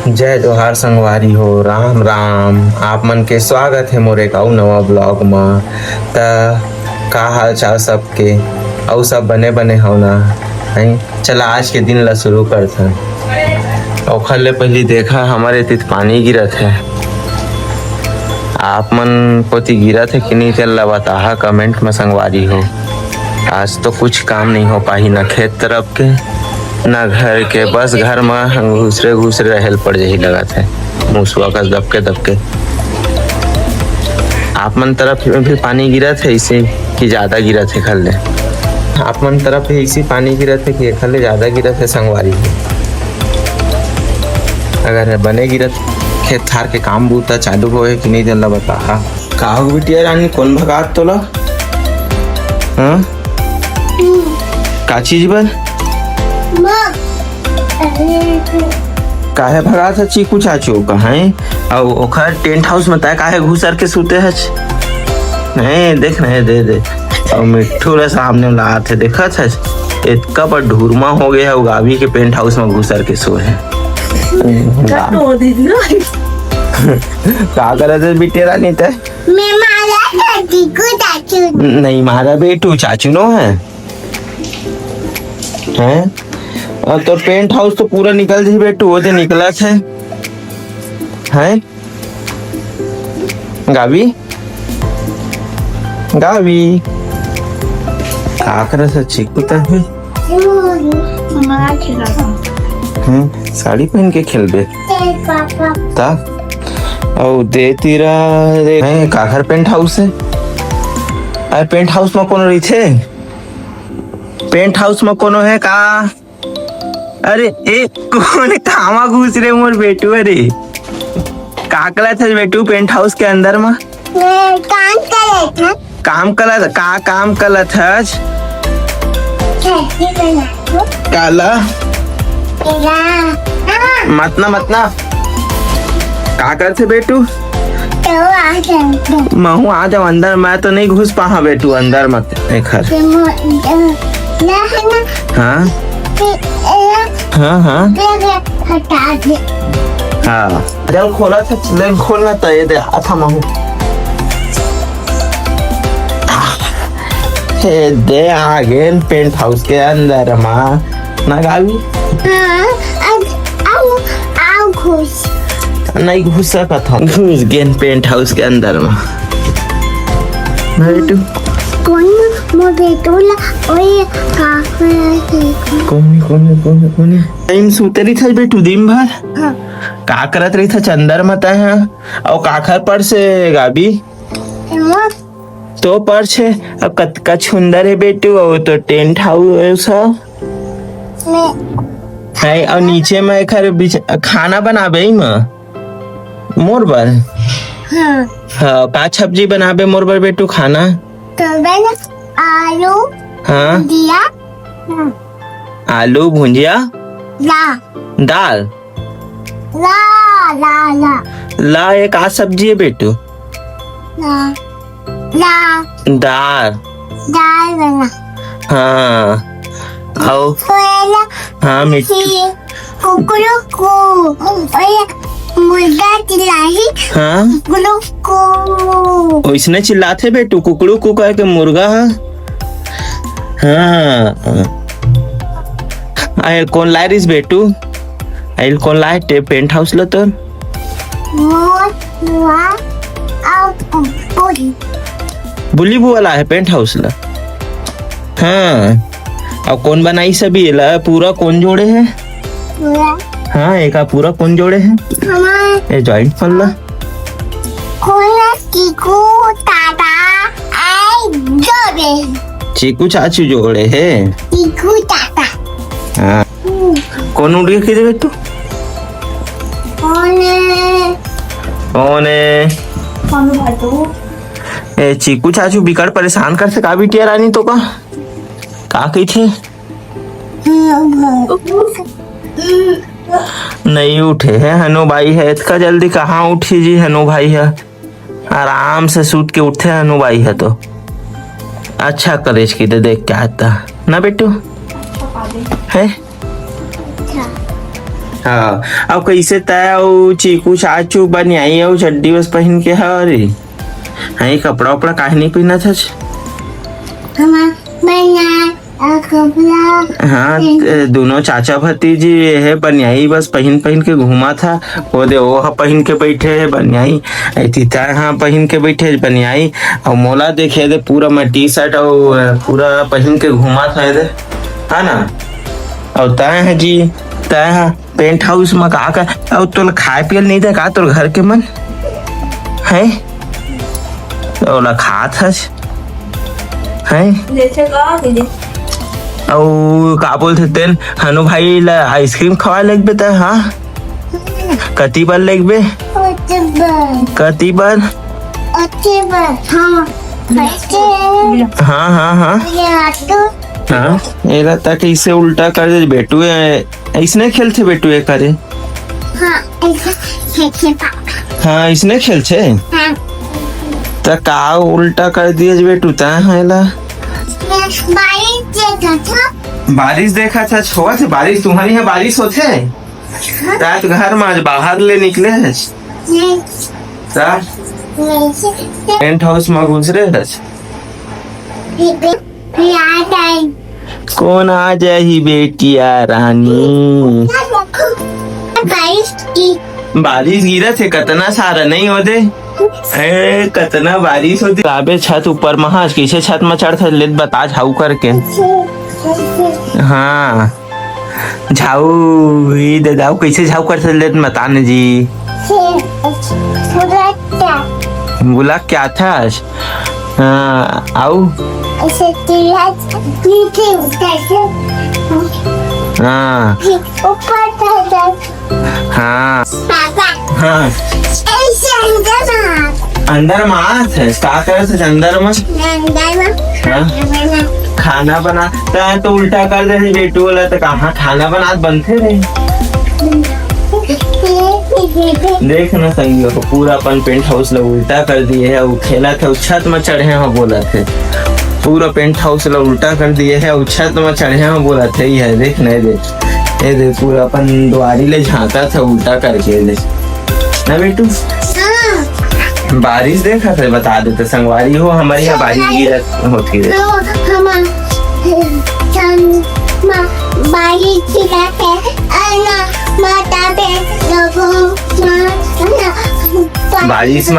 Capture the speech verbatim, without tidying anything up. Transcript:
जय जोहार संगवारी हो, राम राम। आप मन के स्वागत हे मोर एक अउ नवा vlog म। त का हाल चाल सबके? अउ सब बने बने हव ना? हैं? चला आज के दिन ला शुरू करथन। ओखर ले पहिली देखा हमर एती त पानी गिरत हे। आप मन कोती गिरत हे कि नहीं तेन ला बताहा comment म संगवारी हो। आज तो कुछ काम नहीं हो पाही ना खेत तरफ के ना घर के, बस घर म घुसरे घुसरे रहे ल पड़ जाही लगत हे, मुसवा कस दबके दबके। आप मन तरफ में भी पानी गिरत हे इसे कि ज्यादा गिरत हे? कर ले आप मन तरफ भी इसी पानी गिरत हे कि एखर ले ज्यादा गिरत हे संगवारी हो? अगर हे बने गिरत, खेत खार के काम बूता चालू होए कि नहीं तेन ला बताहा। का हो बिटिया रानी, कोन भगात तोला? हाँ? का चीज बर? काहे भगात हे चीकू चाचू का, हैं? अउ ओखर टेंट हाउस में तै काहे घुसर के सूते हच? नहीं, देख नहीं, दे दे। अउ मिट्ठू ला सामने लात हे, देखत हच? एतका बड़ ढूरमा हो गया हे, गावी के पेंट हाउस में घुसर के सोए हे। का करत हे बिटिया रानी तै? मैं मारा था चीकू चाचू। नहीं मारा बेटू, चाचू नो हे। हैं? अउ तोर पेंट हाउस तो पूरा निकल जाही बेटू, वो दे निकलत हे। हैं? गावी? गावी? का करत हे चीकू तै? हम्म, साड़ी पहन के खेलबे? ता? अउ दे तीरा, दे, हैं, काखर पेंट हाउस हे? अरे पेंट हाउस में कोनो रहिथे? पेंट हाउस में कोनो हे का? अरे ए, कोन कामा घुस रे मोर बेटू? अरे का करत हस बेटू पेंट हाउस के अंदर म? मैं काम करत हस। काम करत, का काम करत हस? सब्जी बनाओ। काला? तेरा। हाँ। मतना, मतना। का करथे बेटू? तो आ जाओ। महू आ जाओ अंदर, मैं तो नहीं घुस पाहा बेटू अंदर मत एखर। ते मो-, अ, ना है ना। हाँ? ते, अ, हाँ, हाँ। ते हटा दे। हाँ। जल खोला था, लेन खोलना तो ये दे, अथा महू। हे दे, आ गेन पेंट हाउस के अंदर मा। ना गावी? हाँ, अब, अब, अब घुस। नहीं घुस सकत हन। घुस गेन पेंट हाउस के अंदर मा। ना बेटू? कोन मोर बेटू ला, ओए का करे हे? कोनी, कोनी, कोनी, कोनी। टाइम सुते रहिथस बेटू दिन भर? हाँ। का करत रहिथस अंदर मा तैं हा? अउ काखर पर्स हे गावी? मोर तो पर्स हे, अब कतका सुंदर हे बेटू, अउ तो टेंट हाउस ह। मैं है, अउ नीचे में एखर बीच खाना बनाबे ही म मोर बर। हाँ। हाँ, का सब्जी बनाबे मोर बर बेटू खाना? तो बन आलू हाँ। भुजिया। हाँ। आलू भुजिया। ला। दाल। ला, ला, ला। ला, ये का सब्जी हे बेटू? ला, ला। दाल। दाल बना। हाँ। अउ? कोयला। हाँ, मिट्ठू। ही, कुकड़ू को। ओए, मुर्गा चिल्लाही। हाँ। कुकड़ू को। ओइसने चिल्लाथे बेटू, कुकड़ू को कह के मुर्गा ह। हाँ। आयल कोन लाय रिस बेटू? आयल कोन लाय टे पेंट हाउस ल तोर? मोर बुआ अउ बुली। बुली बुआ लाय हे पेंट हाउस ल। हाँ। अउ कोन बनाइस अभी एला? पूरा कोन जोड़े हे? पूरा। हाँ, एका पूरा कोन जोड़े हे? हमार ए जॉइंट फल ल। कोन चीकू ताता आई जोड़े। चीकू चाचू जोड़े हे। चीकू ताता। हाँ। हम्म। कोन उड़ के खेले तू? कोन हे? कोन हे? कोन भाई तू? ए, चीकू चाचू बिकट परेशान करथे का बिटिया रानी तो का? का कहिथे? नहीं उठे हे हनु भाई ह, एतका जल्दी कहाँ उठी जी हनु भाई ह? आराम से सूत के उठथे हनु भाई ह तो। अच्छा करेस कि दे देख के आता ना बेटू? है? हाँ, अब कइसे तैं अउ चीकू चाचू बनियाई अउ चड्डी बस पहिन के हव रे? हाँ, ये कपड़ा उपड़ा काहे नहीं पहिनत हस? हमार बनियाई अउ कपड़ा हाँ, पहिन ए, दुनों चाचा भतीजी ये हे बनियाई बस पहिन पहिन के घूमत हे। ओ दे, ओ ह पहिन के बइठे हे बनियाई, ए तीता ह पहिन के बइठे हे बनियाई, अउ मोला देखे दे पूरा मैं टी शर्ट अउ, ए, पूरा पहिन के घूमत हे दे, है ना? अउ तैं ह जी, तैं ह पेंट हाउस म का का, अउ तोला खाए पिए ल नइ दे का तोर घर के मन? हैं? ओला खात हस? हैं? जइसे का दीदी? अउ का बोलथे तेन, हनु भाई ला आइसक्रीम खवाए लेगबे त, हाँ? कति बर लेगबे? कति बर? कति बर? अच्छे बर, हाँ। अच्छे। हाँ, हाँ, हाँ। ये हाथों। हाँ, एला त कइसे उल्टा कर दे बेटू, ए, अइसने खेलथे बेटू, ए करे। हाँ, ऐसा खेलथे पापा। हाँ, अइसने खेलथे। हाँ। त का उल्टा कर दिए बेटू, तैं ह एला? बारिश देखत हस? बारिश देखत हस, होवत हे बारिश, तुम्हर इहाँ बारिश होथे? हाँ। रात घर म आज बाहर ले निकले हस? नहीं। त? नहीं। टेंट हाउस म घुसरे हस? नहीं। कोन आ जाही बेटिया रानी? बारिश की। बारिश गिरत हे, कतना सारा नहीं होते। ए, कतना बारिश होती। आबे छत ऊपर म हस, कइसे छत म चढ़त हस, ले बता झाऊ करके। हाँ। झाऊ, ई दे झाऊ, कइसे झाऊ करत हस, ले बता न जी। बुला क्या था? हाँ, अउ? ऐसे चिल्ला, नीचे उतर के। हाँ। ऊपर चढ़ जाओ। हाँ। पापा। हाँ। ऐसे अंदर आ। अंदर म आत हे, का करत हे अंदर म? अंदर म। हाँ। खाना बना। खाना बना, तैं तो उल्टा कर दे बेटू वाला, त कहाँ खाना बनात बनथे रे? देख ना संगी हो, पूरा अपन पेंट हाउस ला उल्टा कर दिए हे, अउ खेलत हे, अउ छत म चढ़े हो बोलत हे। पूरा पेंट हाउस ला उल्टा कर दिए हे, अउ छत म चढ़े हो बोलत हे। ये देख ना, ये देख, ये देख, पूरा अपन दुआरी ले झांकत हे उल्टा करके, ये देख। ना बेटू? हाँ। बारिश देखत हे, बता देते संगवारी हो, हमर इहाँ बारिश गिरत होती रे। तो हम चंद मा-, बारिश गिरत हे, अना माता पे लोगों मा-, ना, बारिश म